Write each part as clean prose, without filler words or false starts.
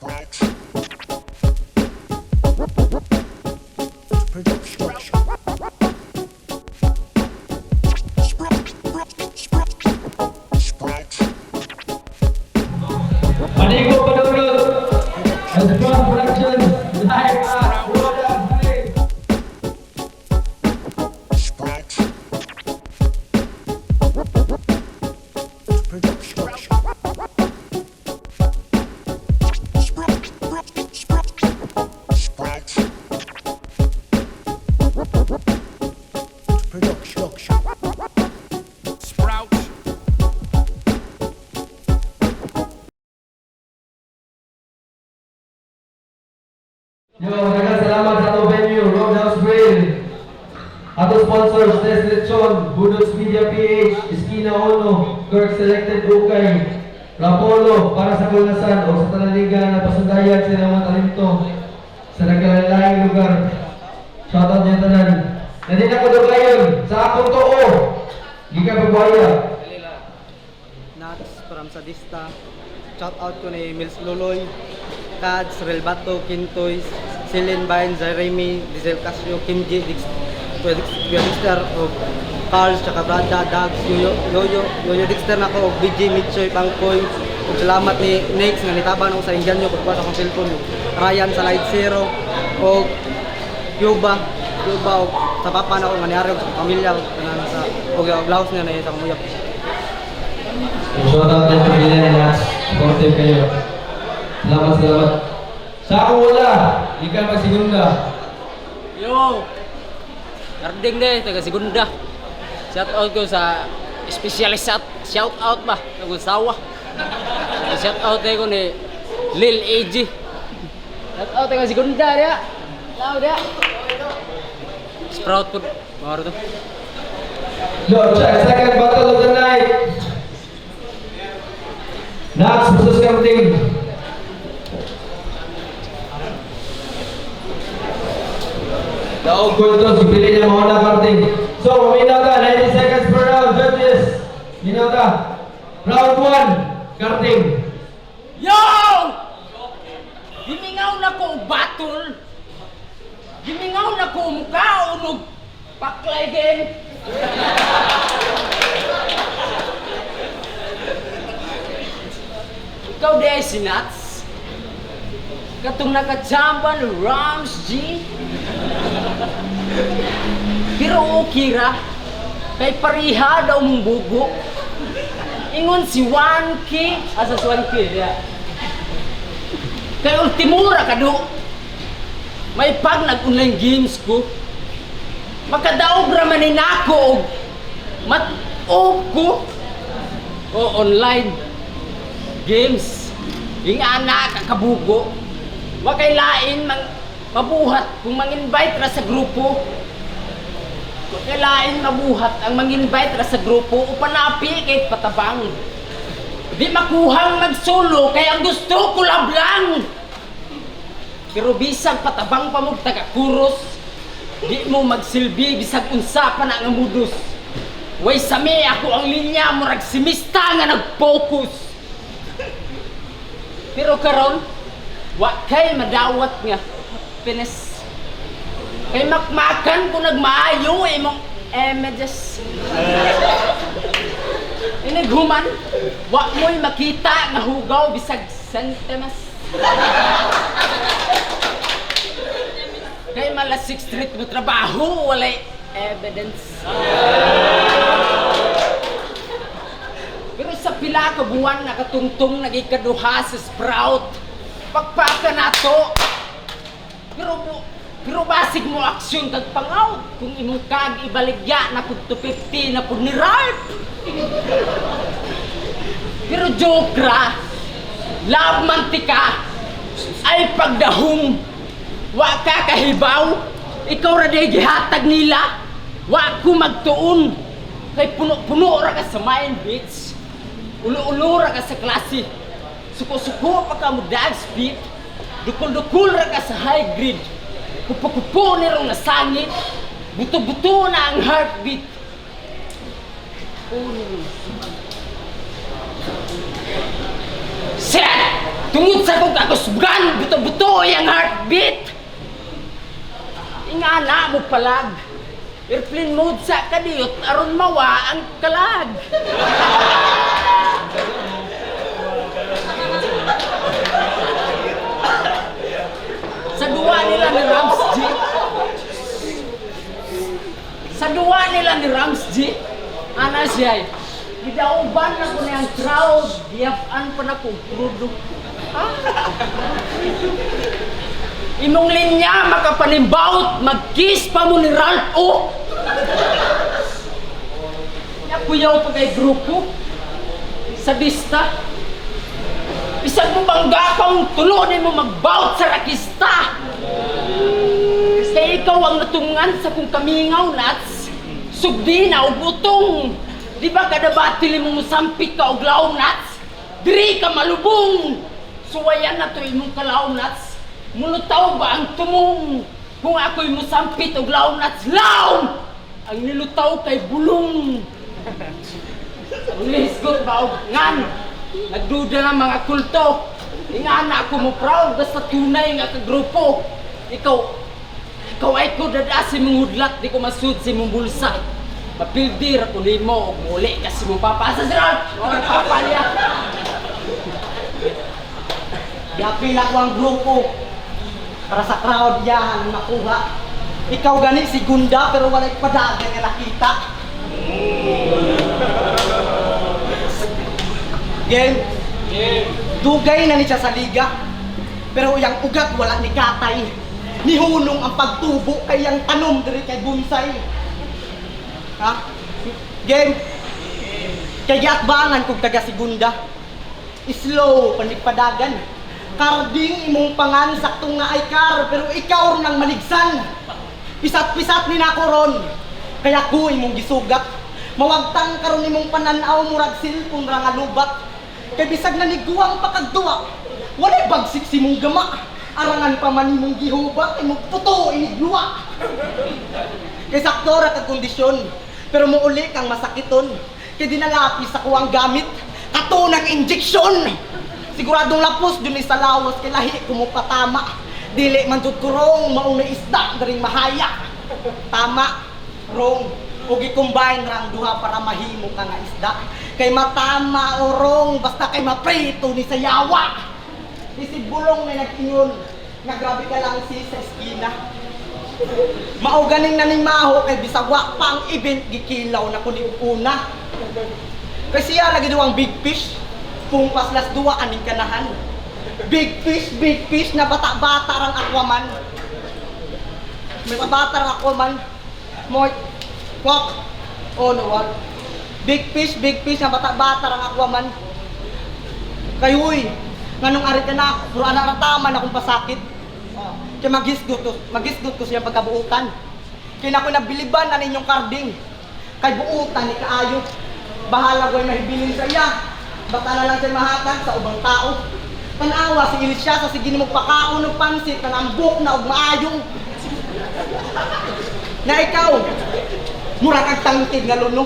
Production. Sprout. Panigo Padulot. As Strong Productions live at Roda Play. Sprout. Production. Sprout. Sprout. Sprout. Production. Sprout. Yo, daghang salamat sa ato venue, Roadhouse Grill. Ato sponsors, Tess Lechon, Budots Media PH, Esquina Ono, Kirk Selected Ukay, Rapolo, para sa Kulnasan o sa Talaliga na pasundayan sa mga talento sa nagkalalaing lugar. Shoutout niya tanan. Nandito ako doon sa akong tuo. Gikan Pagbuaya. Nuts from Sadista. Shout out ko ni Mills Luloy, Kads, Relbato, Kintoy, Celine Bain, Jeremy, Diesel Casio, Kim G, Dix, Kuya Kuya Dexter, o Carl, tsaka Brada, Dags, Yoyo, Yoyo, Yoyo Dexter na ko, og BJ, Mitchoy, Pangkoy. Ug salamat ni Nex nga nitaban ako sa inganyo pagkuha sa akong cellphone. Ryan sa Light Zero, og Cuba, Cuba, og sa papa na ako nga niari og sa pamilya, og tanan sa og og laos niya na sa akong uyab. Shoutout din pamilya ni Nats. Supportive kayo. Salamat, salamat. Sa akong wala, gikan Pagsigunda. Yo! Karding de, taga Segunda. Shout out ko sa specialist shout, shout out ba, taga sawa. Shout out ko ni Lil AG. Shout out taga Segunda dia. Lao dia. Sprout pud. Maro to. Yo, check. Second battle of the night. Nats versus Kamting. Daog ko ito, si Pili niya mauna Kamting. So, maminaw ka, 90 seconds per round, judges. Minaw ka. Round 1, Karting. Yo! Gimingaw na ko og battle. Gimingaw na ko og mukaon og paklay game. Ikaw di ay si Nats. Katong nakachamba ni Rams G. Pero okay ra. Kay pariha daw mong bugo. Ingon si 1K. Asa si 1K? Yeah. Kay ultimura ka do. May pag nag-online games ko. Makadaog ra man ni nako og mat-o ko o online games. Yung ana kakabugo. Wa kay lain mang mabuhat kung mang-invite ra sa grupo. Wa kay lain mabuhat ang mang-invite ra sa grupo o panapi kay patabang. Di makuhang magsolo kay ang gusto ko lang. Pero bisag patabang pa mo taga kuros, di mo magsilbi bisag unsa pa na nga modus. Way sami ako ang linya murag simista nga nag-focus. Pero karon wa kay madawat nga happiness. Kay makmakan ko nagmaayo imong images. Inighuman, wa mo'y makita nga hugaw bisag sentimas. Kay mala 6th Street mo trabaho, walay evidence. Pero sa pila ka buwan nakatungtong nagikaduha sa Sprout. Pagpaka nato. Pero basig mo aksyon kag pangaut kung imong kag ibaligya na pud 250 na pud ni Ralph. Pero joke ra. Love man ti ka. Ay pagdahom. Wa ka kahibaw. Ikaw ra day gihatag nila. Wa ko magtuon. Kay puno-puno ra ka sa mind bitch. Ulo-ulo ra ka sa klase. Suko-suko pa ka mo dag speed. Dukol-dukol ra ka sa high grade. Kupo-kupo ni rong nasangit. Buto-buto na ang heartbeat. Ulo. Set! Tungod sa kong kagusgan, buto-buto ang heartbeat. Ingana mo palag. Airplane mode sa kadiyot aron mawa ang kalag. Sa duwa nila ni Rams G. Sa duwa nila ni Rams G. Ana siya. Gidauban na ko na ang crowd. Giyap-an pa na ko krudo. Imong linya makapanimbawot, mag-kiss pa mo ni Ralph O. Nakuyaw pa kay grupo. Sa bista. Bisag mo bangga kang tulo mo magbawot sa rakista. Kay ikaw ang natungan sa kong kamingaw, Nats. Sugdi na og utong. Di ba kada batil mo musampit ka og laom, Nats? Diri ka malubong. Suwayan na to imong kalaom, Nats. Mulutaw ba ang tumong? Kung ako'y musampit og laom, Nats, laom! Ang nilutaw kay bulong. Ulisgot ba og ngan? Nagduda nga mga kulto. Ingana ako mo proud basta tunay nga kagrupo. Ikaw ikaw ay ko dada si mong hudlat, di ko masud si mong bulsa. Mapildi ra ko nimo og muli kasi mong papa. Asa si Ralph? Mga papa niya. Yapil ako ang grupo para sa crowd yahan ang makuha. Ikaw gani si Gunda pero walay padagan nga nakita. Game. Dugay na ni siya sa liga. Pero iyang ugat wala ni katay. Nihunong ang pagtubo kay iyang tanom diri kay bonsai. Ha? Game. Kay giatbangan kog taga segunda. Slow panigpadagan. Karding imong pangan sakto nga ay kar pero ikaw ron ang maligsan. Pisat-pisat ni nako ron. Kaya ko imong gisugat. Mawagtang karon imong pananaw murag cellphone ra nga lubat. Kay bisag naniguang pakagduwa, walay bagsik si mong gama. Arangan pa man imong gihubat, imong puto inigluwa. Kay sakto ra kag kondisyon, pero muuli kang masakiton. Kay dinalapis sa kuwang gamit, kato ng injeksyon. Siguradong lapos dun sa lawas kay lahi kumupatama. Dili man jud kurong maong na isda daring mahaya. Tama, wrong. O gi-combine ra ang duha para mahimo ka nga isda. Kay matama o wrong basta kay maprito ni sa yawa. Isig bulong na nag-ingon nga grabe ka lang si sa eskina. Mao ganing naning maho kay bisag wa pa ang event gikilaw na kuni una. Kay siya lagi daw ang big fish. Pungpas las duwa aning kanahan. Big fish na bata-bata rang Aquaman. May bata rang Aquaman. Mo walk. Oh no what? Big fish na bata-bata rang Aquaman. Kay huy, nganong ari ka na, pero ana ra tama na akong pasakit. Oh, kay magisgot ko siyang pagkabuutan. Kay nako nabiliban na ninyong karding. Kay buutan ni kaayo. Bahala ko'y mahibilin sa iya. Basta na lang siya mahatag sa ubang tao. Tanawa si Elisha sa sige nimo pakaon og pansit kanambok na og maayong. Na ikaw, mura kag tangkid nga luno.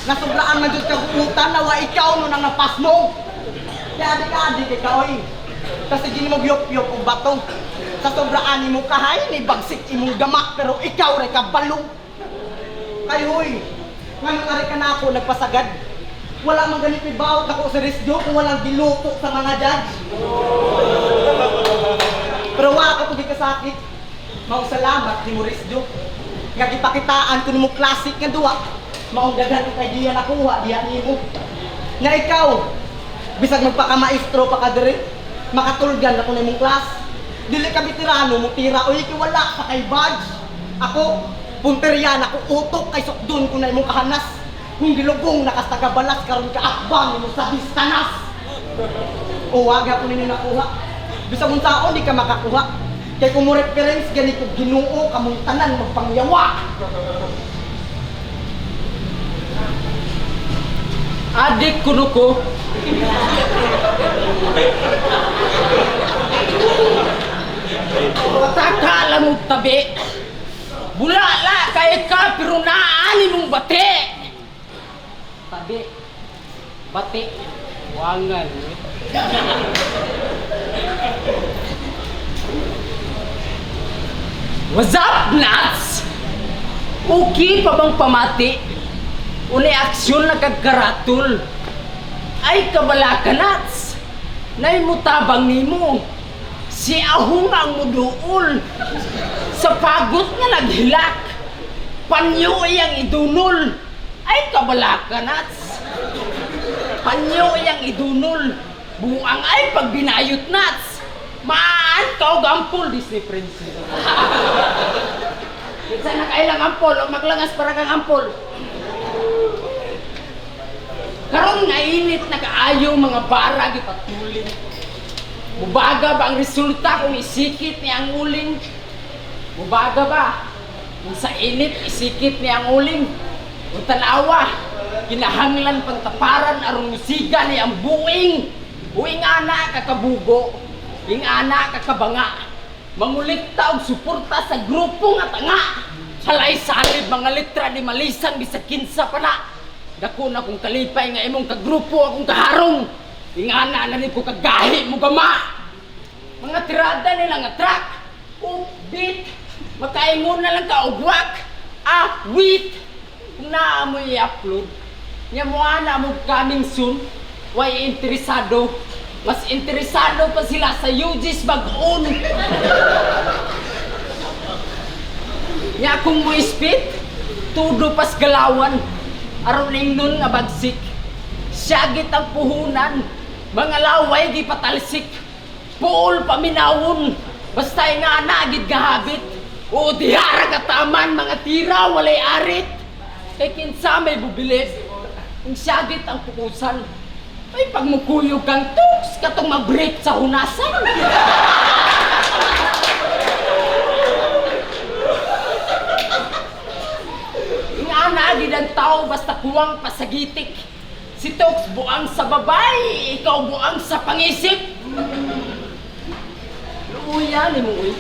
Nasubraan man jud kag buutan nawa ikaw no nang napasmo. Kaya adi-adi kay kaoy. Kasi gini mo yop-yop og bato. Sa sobraan nimo kahay ni bagsik imong gama pero ikaw ray kabalong. Kay hoy, nganong ari ka na ako nagpasagad. Wala man ganit bawat ako sa resyo kung walang giluto sa mga judge. Pero wa ka pud kasakit. Mao salamat ni Maurice Jo. Nga gipakitaan ko nimo classic nga duwa. Maong daghan kong idea nakuha diha nimo. Nga ikaw, bisag magpakamaestro pa ka diri, makatulgan ako na imong class. Dili ka veterano mo tira oy kay wala pa kay badge. Ako punteriya na ko utok kay sukdon ko na imong kahanas. Kung gilugong nakastagabalas karon ka akbang imo sa bistanas. O wag ko ninyo nakuha. Bisag unsaon di ka makakuha. Kay kung mo reference gani ko Ginoo kamong tanan magpangyawa. Adik kuno ko. Taka lang og tabi. Bulala kay ka pero naani mong bate. Tabi. Bate. Buangan. What's up, nuts? Okay pa bang pamati? Unay aksyon na kagkaratul. Ay kabala ka, nuts! Nay mutabang nimo. Si ahong ang muduol. Sa pagot nga naghilak. Panyo iyang idunol. Ay kabala ka, nuts! Panyo iyang idunol. Buang ay pagbinayot, nuts! Maan ka og ampol, Disney princess. Minsan nakailang ampol o maglangas para kang ampol. Karon nga init na kaayo mga bara gipatulin. Mubaga ba ang resulta kung isikit ni ang uling? Mubaga ba? Kung sa init isikit ni ang uling? O tanawa, kinahanglan pangtaparan aron musiga ni ang buing. Uing ana kakabugo, ing ana kakabanga. Mangulikta og suporta sa grupo nga tanga. Salay salib mga litra di malisang bisag kinsa pa na. Dako na kong kalipay nga imong kagrupo akong kaharong. Ingana na ni ko kagahi mo gama. Mga tirada nila nga truck, upbeat, makaingon na lang ka og wak, ah, wait. Kung naa mo i-upload, nya mo ana mo coming soon, way interesado. Mas interesado pa sila sa UG's bag-on. Nya kung mo ispit, tudo pas galawan, aron ingnon nga bagsik. Syagit ang puhunan, mga laway gi patalsik. Puol paminawon, basta nga ana gid gahabit. O dihara kataman mga tira walay arit. Kay kinsa may bubilib, kung syagit ang pukusan. Ay pagmukuyog kang tuks katong mag-break sa hunasan. Nga na gid ang tao basta kuwang pasagitik. Si Tox buang sa babay, ikaw buang sa pangisip. Luya ni mo uy.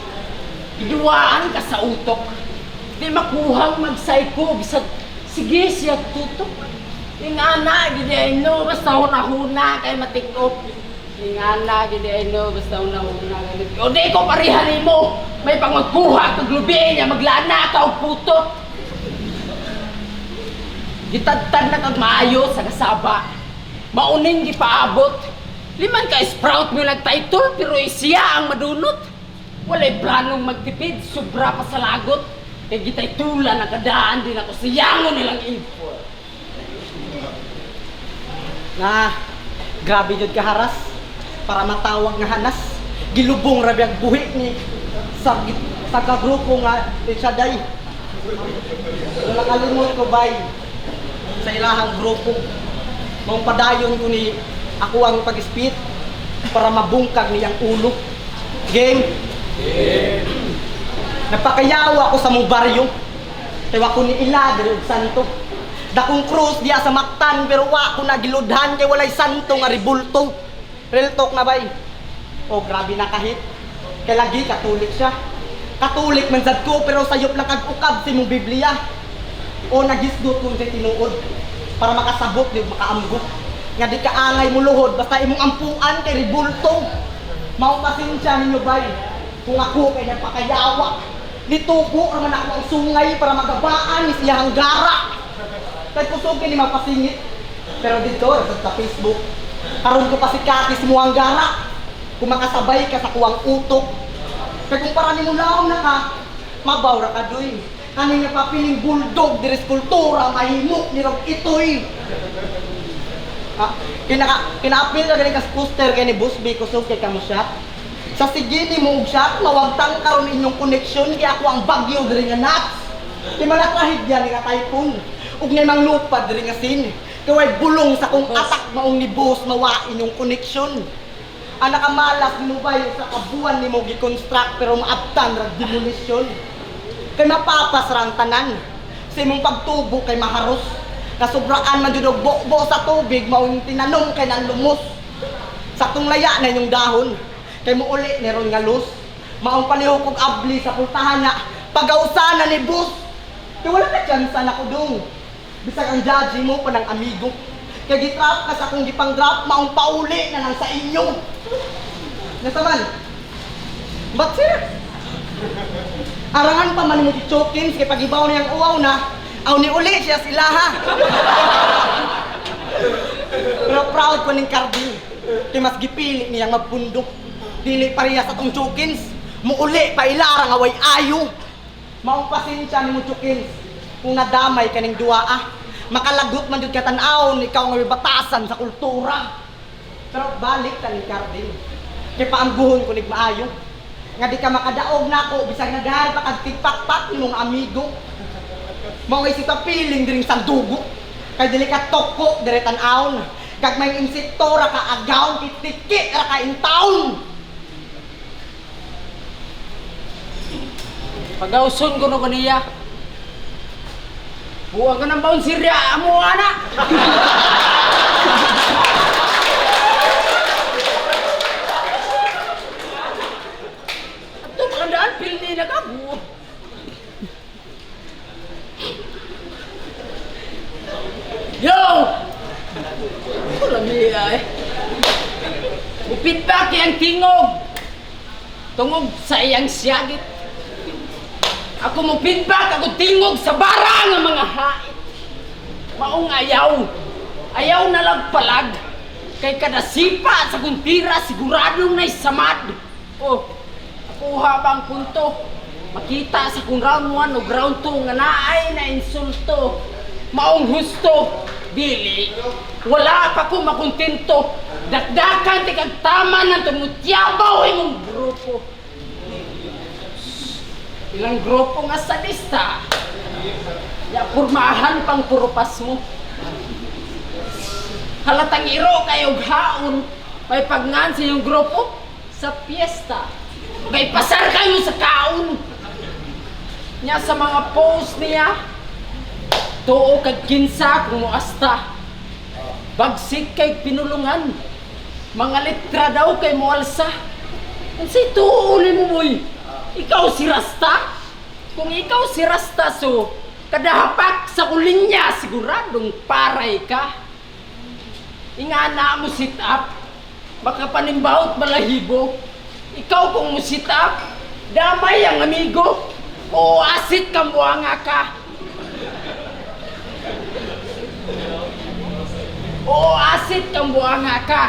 Iduwaan ka sa utok. Di makuhang mag-psycho bisag sige siya tutok. Ingana gid ay no basta huna-huna kay matikop. Ingana gid ay no basta huna-huna kay matikop. O di ko pareha nimo. May pangagkuha kag lubi niya maglana ka og putot. Gitadtad na kag maayo sa kasaba. Mauning gipaabot. Liman ka sprout mo nagtitle pero siya ang madunot. Walay planong magtipid, sobra pa sa lagot. Kay gitay tula na kadaan din ako sa yangon nilang info. Na, grabe jud kaharas para matawag nga hanas. Gilubong ra biyag buhi ni sa sa kagrupo nga Shaddai. Wala kalimot ko bay sa ilahang grupo. Maong padayon ko ni ako ang pag-spit para mabungkag niyang ulo. Game. Nagpakayawa ko sa mong baryo. Kay wa ko ni ila diri og santo. Dakong krus diya sa Mactan pero wa ko nagiludhan kay walay santo nga ribulto. Real talk na bay. Oh, grabe na kahit. Kay lagi Katolik siya. Katolik man sad ko pero sayop lang kag ukab sa imong Biblia. O nagisgot kung sa tinuod para makasabot di makaamgo. Nga di ka angay mo luhod basta imong ampuan kay ribulto. Mao pasensya ninyo bay. Kung ako kay nagpakayawa, nitubo ra man ako ang sungay para magabaan ni siyang gara. Kay kusog kay ni mapasingit. Pero dito sa Facebook, karon ko pasikati sa muang gara. Kung makasabay ka sa kuwang utok. Kay kung para nimo laom na ka, mabaw ra ka doy. Kani nga papiling bulldog diri sa kultura mahimo ni rog itoy. Ah, kinaka kina-appeal ka ganing kas poster kay ni Busby kusog kay kamo siya. Sa sige ni mo og siya, mawagtang karon inyong connection kay ako ang bagyo diri nga nuts. Di malakahid yan nga typhoon. Ug nay manglupad diri nga sin. Kay way bulong sa kong atak maong ni boss mawa inyong connection. Ang nakamalas nimo bay sa kabuan nimo gi-construct pero maabtan ra demolition. Kay mapapas ra ang tanan. Sa imong pagtubo kay maharos. Kasubraan man jud og bo sa tubig maong tinanom kay nanlumos. Saktong laya na inyong dahon. Kay muuli ni ron nga lus. Maong palihog og abli sa pultahan nga pagausa na ni boss. Kay wala na tsansa na ko dong. Bisag ang judge mo pa ng amigo. Kay gitrap ka sa akong gipang drop, maong pauli na lang sa inyo. Nasa man? But sir, arangan pa man mo si Chokins kay pagibaw niyang uwaw na, aw ni uli siya sila ha. Pero proud ko ning Carding. Kay mas gipili niyang magpundok. Dili pareha sa tong Chokins. Muuli pa ilara nga way ayo. Maong pasensya nimo, Chokins. Kung nadamay kaning duwa ah. Makalagot man jud ka tan-awon ikaw nga may batasan sa kultura. Pero balik ta ning Carding. Kay paamguhon ko nig maayo. Nga di ka makadaog nako bisag nagdahan pa kag tigpakpak nimong amigo. Mao ngay sita piling diring sandugo. Kay dili ka toko dire tan-awon. Kag may insekto ra ka agaw kitiki ra ka in town. Pagauson ko no kaniya. Buwa ka ng baon sirya, amo ana. Ato makandaan, pilni na ka. Buwa. Yo! Wala ay. Upit ba kay ang tingog? Tungog sa iyang siyagit. Ako mo feedback, ako tingog sa bara nga mga hait. Maong ayaw. Ayaw na lang palag. Kay kada sipa sa kuntira, siguradong na'y samad. Oh, akuha bang punto? Makita sa kung round 1 o round 2 nga naay na insulto. Maong husto, dili. Wala pa ko makontento. Dakdakan ti kag tama ng tumutyabaw imong grupo. Ilang grupo nga sadista. Ya pormahan pang purupas mo. Halatang iro kayo haon. May pagngan sa iyong grupo sa piyesta. Kay pasar kayo sa kaon. Nya sa mga post niya, tuo kag kinsa kung muasta. Bagsik kay pinulungan. Mga letra daw kay mualsa. Unsay tuo nimo boy? Ikaw si Rasta? Kung ikaw si Rasta so, kadahapak sa kulinya siguradong paray ka. Ingana mo sit up. Baka panimbawot balahibo. Ikaw kung mo sit up, damay ang amigo. O asit kang buwanga ka. Oo, asit kang buwanga ka.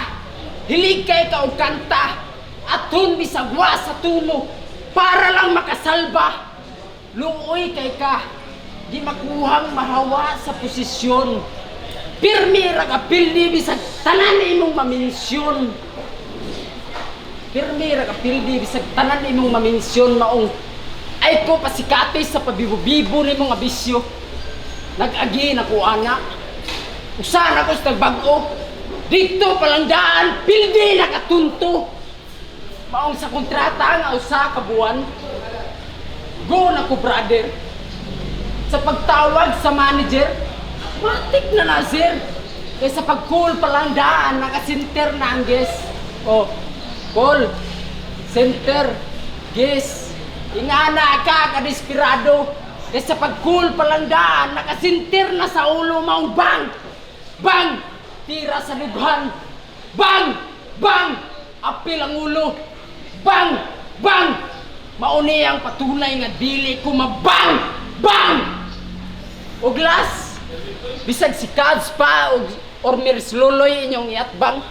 Hilig kay ka og kanta. Aton bisagwa sa tumo para lang makasalba. Luoy kay ka. Di makuhang mahawa sa posisyon. Pirmi ra ka pildi bisag tanan imong maminsyon. Pirmi ra ka pildi bisag tanan imong maminsyon maong ay ko pasikati sa pabibo-bibo nimong abisyo. Nag-agi na ko ana. Usa na ko sa tagbag-o. Dito palang daan, pildi nakatunto. Maong sa kontrata nga usa ka buwan. Go na ko, brother. Sa pagtawag sa manager, matik na na, sir. Kaya sa pag-call palang daan, nakasinter na ang guest. Oh, call, center, guest. Ingana ka, kadesperado. Kaya sa pag-call palang daan, nakasinter na sa ulo maong bang! Bang! Tira sa dughan. Bang! Bang! Apil ang ulo. Bang! Bang! Mauni ang patunay nga dili ko mabang! Bang! O glass! Bisag si Kads pa og or Mirs Luloy inyong iatbang,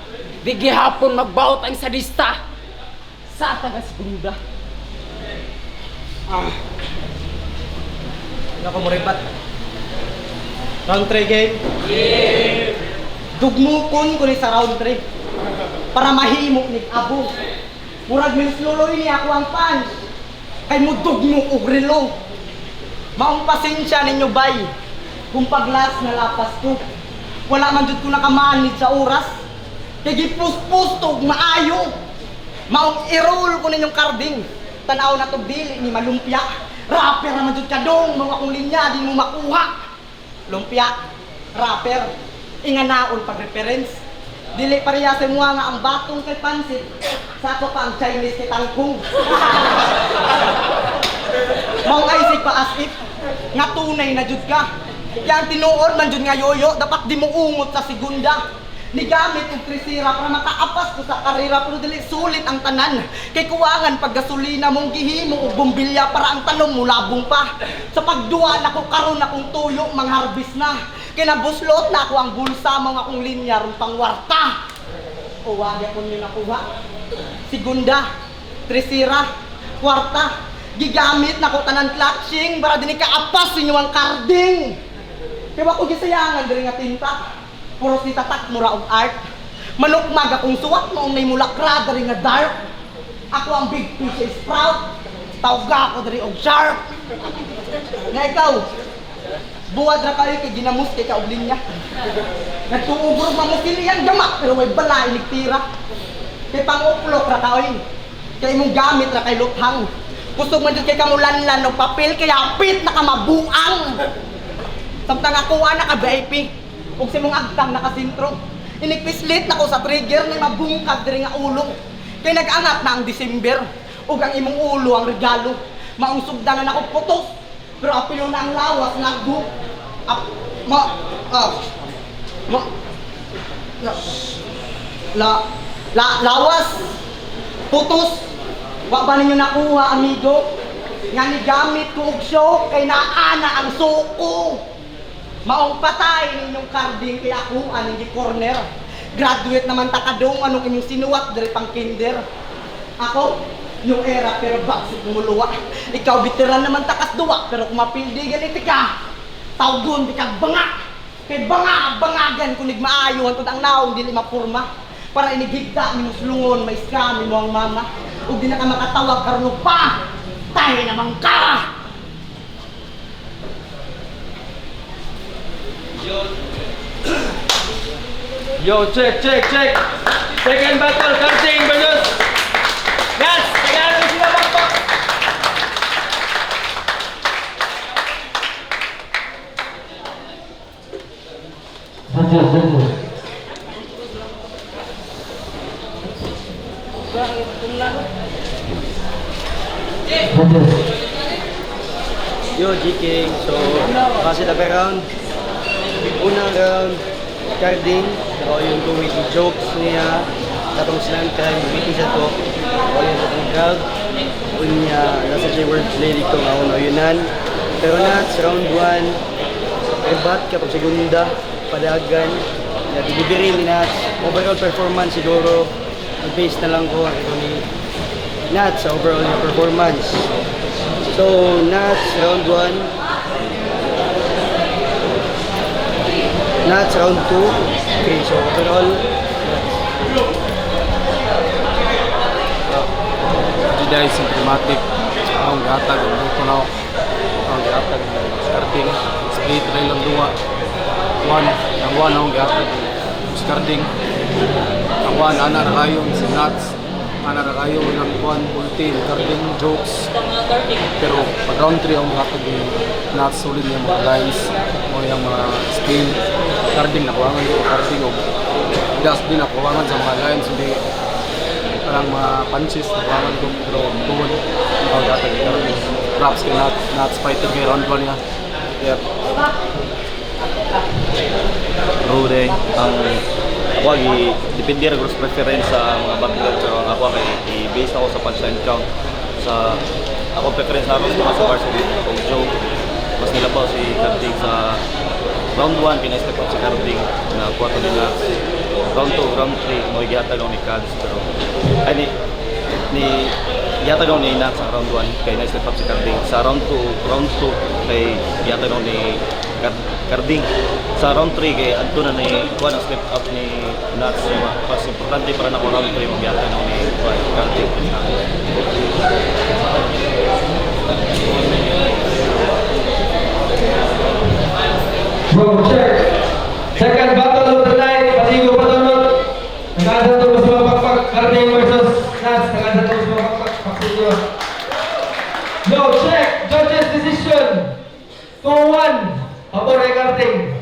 di gihapon magbaot ang sadista sa taga segunda. Ah. Ano ko mo ribat? Round 3 game. Yeah. Dugmukon ko ni sa round 3. Para mahimo ni abo. Murag Mils Loloy ni ako ang punch. Kay mo dugmok og relo. Maong pasensya ninyo bay. Kung paglas na lapas ko. Wala man jud ko nakamanid sa oras. Kay gipuspos to og maayo. Maong i-roll ko ninyong karding. Tanaw na to dili ni malumpia. Rapper naman jud ka dong, mga akong linya di mo makuha. Lumpia, rapper, inganaon pag reference. Dili pareha sa mga nga ang batong kay pansit, sako pa ang Chinese kay tangkong. Maong ay pa as if nga tunay na jud ka. Kaya ang tinuod man jud nga yoyo, dapat di mo ungot sa segunda. Nigamit og tresera para makaapas ko sa karera, pero dili sulit ang tanan. Kay kuwangan pag gasolina mong gihimo og bumbilya para ang tanom mo labong pa. Sa pagduwa nako karon akong tuyo mangharbis na. Kay nabuslot na ako ang bulsa mo akong linya ron pangwarta. O wag akon niyo nakuha. Segunda, tresera, kwarta. Gigamit nako tanan clutching para dinhi kaapas inyo ang karding. Kaya wa ko gisayangan diri nga tinta. Puros ni tatak mura og art. Manukmag akong suwat maong nay mulakra diri nga dark. Ako ang big fish sprout. Tawga ko diri og shark. Nga ikaw, buwad ra kayo kay ginamos kay ka og linya. Nagtuo og mamusil iyang gama pero way balay nigtira. Kay panguplok ra ka oy. Kay imong gamit ra kay luthang. Kusog man jud kay kamulanlan og papel kay hapit na ka mabuang. Samtang ako ana ka VIP ug sa imong agtang nakasintro. Inikpislit nako sa trigger ni mabungkag diri nga ulo. Kay nag-angat na ang December ug ang imong ulo ang regalo. Maong sugdan na nako putos. Pero apilo na ang lawas nagbu. Ap, ma ah, ma la, la, la lawas putos. Wa ba ninyo nakuha, amigo? Nga ni gamit ko og show kay naana ang suko. Maong patay ninyong karding kay ako aning gi-corner. Graduate naman ta kadong anong inyong sinuwat diri pang kinder. Ako, yung era pero bagsik muluwa. Ikaw veteran naman takas duwa pero kung mapildi ganiti ka. Tawgon di kag banga. Kay banga bangagan kunig maayo hantod ang naong dili mapurma. Para inighigda ni muslungon may scam mo ang mama. Ug di na ka makatawag karon og pa. Tayo naman ka. Yo, check, check, check. Second battle, Karting versus Nats. Kailangan sila bakbak. Judges, judges. Judges. Yo, GK. So, kasi the round. Unang round, carding. Ako yung comedy jokes niya. Katong slang time, witty sa to. Ako yung sa itong crowd. Unya, nasa siya wordplay dito nga ako nauyanan. Pero na, sa round 1, rebat kapag segunda, padagan. Na delivery ni Nats. Overall performance siguro, base na lang ko ang ni Nats sa overall niya performance. So, Nats, round 1. Nats, round 2. Okay, so overall, Nats. Juday symptomatic ang gatag ang buto na ang gatag starting split na ilang duwa one ang one ang gatag starting ang one ana ra kayo si nuts ana ra kayo ng one ulti carding jokes pero pag round 3 ang gatag ni nuts solid niya mga lines mo yung mga skill carding nakuha ko carding og gas din nakuha sa mga lines hindi parang mga punches na kuwangan ko pero tuon ang gatag ni props kay Nat Nats fighter kay round 1 niya, yep. Rode ang ako gi depende ra sa preference sa mga battler, pero ang ako kay i-base ako sa punchline count. Sa ako preference na ron sa varsity og joke, mas nilabaw si Carding sa round 1. Kina-step up si Carding na kuha to nila round 2, round 3 mo gihatag ni Cads, pero ay ni gihatag ni Nats sa round 1 kay na-step up si Carding sa round 2. Round 2 kay gihatag ni Carding sa round 3 kay adto na ni kuha na step up ni Nats. Yung mas importante para nako round 3 mo gihatag ni kuha Carding. Bro, check. Second battle of the night, Patigo Patulot. Nagasa to mas mapakpak, Karting versus Nats. Nagasa to mas mapakpak, Pakulo. Yo, check. Judges decision. 2-1. Pabor kay Karting.